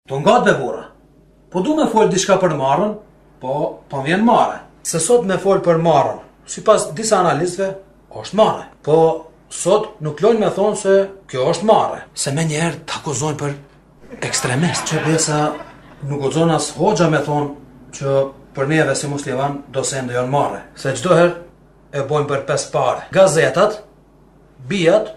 Tu ngat be burra. Po du me fol diçka për marrën, po po më vjen marre. Se sot me fol për marrën, sipas disa analistëve, është marre. Po sot nuk lojnë me thonë se kjo është marre. Se menjëherë të akuzojnë për ekstremist. Që besa nuk guxon as hoxha me thonë që për neve si musliman do sende janë marre. Se çdo herë e bojnë për pes pare. Gazetat, bijat,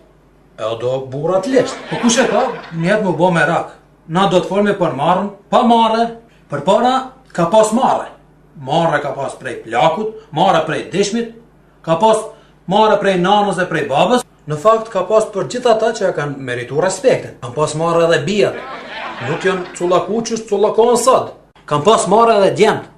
E do burrat lisht. Po kush e ka, njet me bo merak. Na do të folmi për marrën, pa marre, përpara ka pas marre. Marre ka pas prej plakut, marre prej dishmit, ka pas marre prej nanës e prej babës. Në fakt ka pas për gjithë ata që ja kanë meritu respektin. Kanë pas marre edhe bijat. Nuk janë cullakuqës, cullakon sot. Kanë pas marre edhe djemt.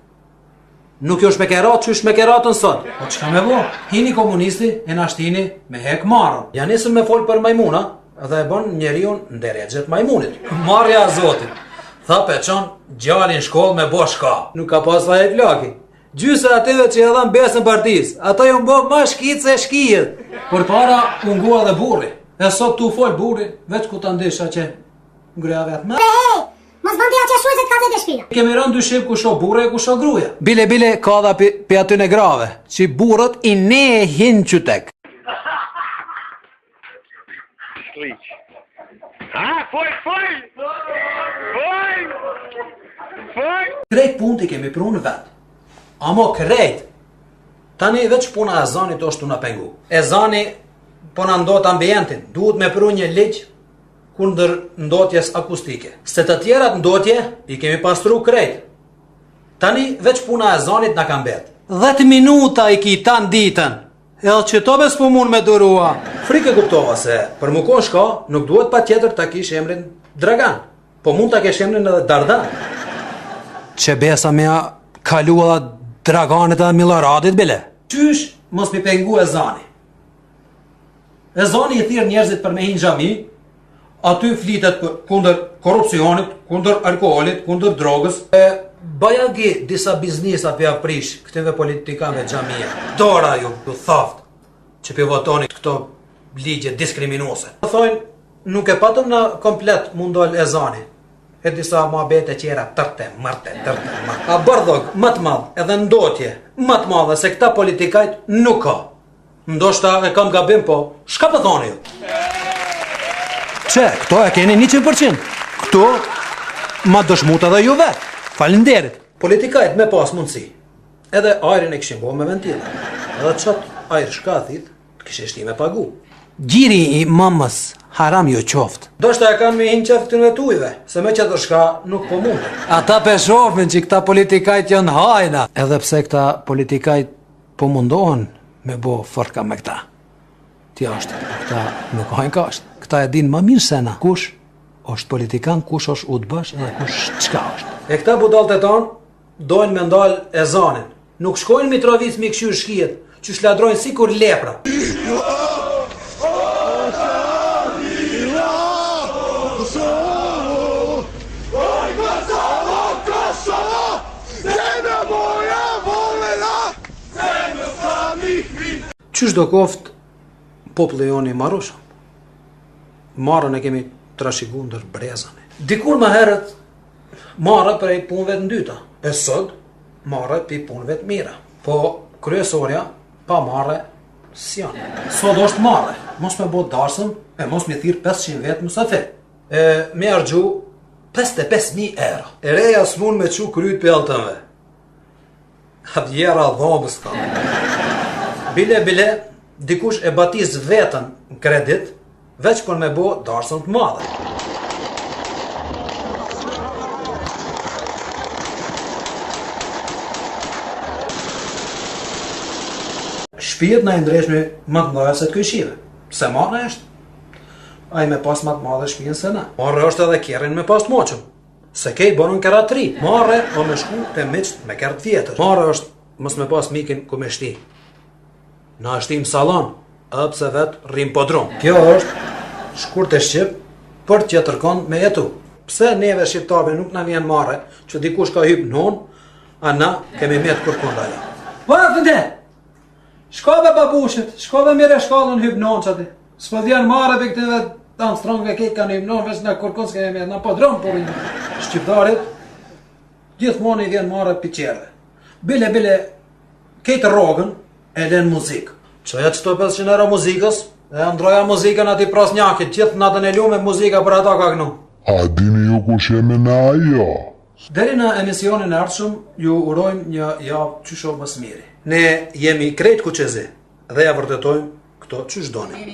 Nuk jo shmekerat që shmekeratën sot. Po çka me bo? Hini komunisti e na shtini me hek marrën. Ja nisën me fol për majmuna dhe e bon njeriun në derexhe të majmunit. Marrja e zotit. Tha pe çon djalin shkollë me bo shka. Nuk ka pas faj plaki. Gjysa atyve që e dhanë besën partisë, ata janë bo ma shkitë se shkijet. Përpara u ngua dhe burri. E sot tu fol burri, veç ku ta ndisha që gruja vetë. Hey, Mos bën ti aq shuj se të ka zënë shpia. Kemi rënë dyshim kush o burrë e kush o gruaja. Bile bile ka dha pi, pi atyne grave, që burrët i nehin qytek. Sliq. Ha, fol, fol! Fol! Fol! Krejt punët i kemi pru në vend. Amo krejt. Tani veç puna e ezanit është tu na pengu. Ezani po na ndot ambientin. Duhet me pru një ligj kundër ndotjes akustike. Se të tjerat ndotje i kemi pastru krejt. Tani veç puna e ezanit na ka mbet. 10 minuta i ki tanë ditën. Edhe qëto be s'po mund me durua. Frikë e kuptova se për mu kon shka nuk duhet patjetër ta kish emrin Dragan. Po mund ta kesh emrin edhe Dardan. Që besa me kalu edhe Draganit edhe Miloradit bile. Qysh mos mi pengu ezani. Ezani i thirr njerëzit për me hi në xhami, aty flitet për, kundër korrupsionit, kundër alkoolit, kundër drogës. E bajagi disa biznesa po ja prish këtyre politikanëve xhamia. Dora ju ju thaft që po votoni këto ligje diskriminuese. Thonë nuk e patëm na komplet mu ndal ezani. E disa muhabete tjera tërte, mërte, tërte, mërte. A bërdhog më të madh edhe ndotje më të madhe se këta politikajt nuk ka. Ndoshta e kam gabim, po shka po thoni ju? Që, këto e keni 100%. Këto ma dëshmut edhe ju vetë. Faleminderit. Politikajt me pas mundësi. Edhe ajrin e kishin bo me ventila. Edhe qat ajër shka thith, të kishin shti me pagu. Gjiri i mamës, haram ju qoftë. Ndoshta e kanë me hi n'qef këtyne tujve, se me qetër shka nuk po mundet. Ata pe shofin që këta politikajt janë hajna. Edhe pse këta politikajt Po mundohen me bo fërka me këta. Ti është, po këta nuk hajnë kashtë. Këta e din më mirë se na. Kush është politikan, kush është udbash dhe kush çka është. E këta budallët e tanë dojnë me ndal ezanin. Nuk shkojnë në Mitrovicë mi kqyr shkijet, që shladrojnë sikur lepra. Qysh do koftë populli jonë i marushëm. Marrën e kemi trashigu ndër breza. Dikur më herët marre prej punëve të ndyta, e sot marre prej punëve të mira. Po kryesorja pa marre s'janë. Sot është marre, mos me bo darsëm e mos me thirr 500 vetë musafir. E me harxhu 55.000 euro. E reja s'mund me çu kryt pe altënve. A vjera dhomës ka. Bile, bile, dikush e batis vetën në kredit, veç për me bo darsëm të madhe. Shpijet na i ndreqmi më të mëdha se të kojshive. Se marre është Ai me pas ma të madhe shpijën se na. Marre është edhe kerrin me pas të moqëm. Se kej bonën kerra të ri. Marre o me shku te miqt me kerr të vjetër. Marre është mos me pas mikin ku me shti. Na e shtim sallon, edhe pse vet rrim podrum. Kjo është shkurt e shqip për tjetër kond me jetu. Pse neve shqiptarëve nuk na vjen marre që dikush ka hyp n'hon, a na kemi met kurkund ala. Po, fënde! Shko be babushit, shko be mire shkallën hyp n'hon qaty. S'po vjen marre për këtyne. Armstrong e kejt kanë himnon, veç na kurkun s'kemi me, na podrum po rrimë. Shqiptarit, gjithmonë i vjen marre pi tjerve. Bile, bile, kejt rrogën e len muzikë. Çoja qëto 500 euro muzikës, e ndroja muzikën ati prosnjakit, gjithë natën e lume muzika për ata ka knu. A dini ju kush jemi na jo? Deri në emisionin e ardhshëm, ju urojmë një javë qysh o më së miri. Ne jemi krejt kuqezi dhe ja vërtetojmë këto qysh doni.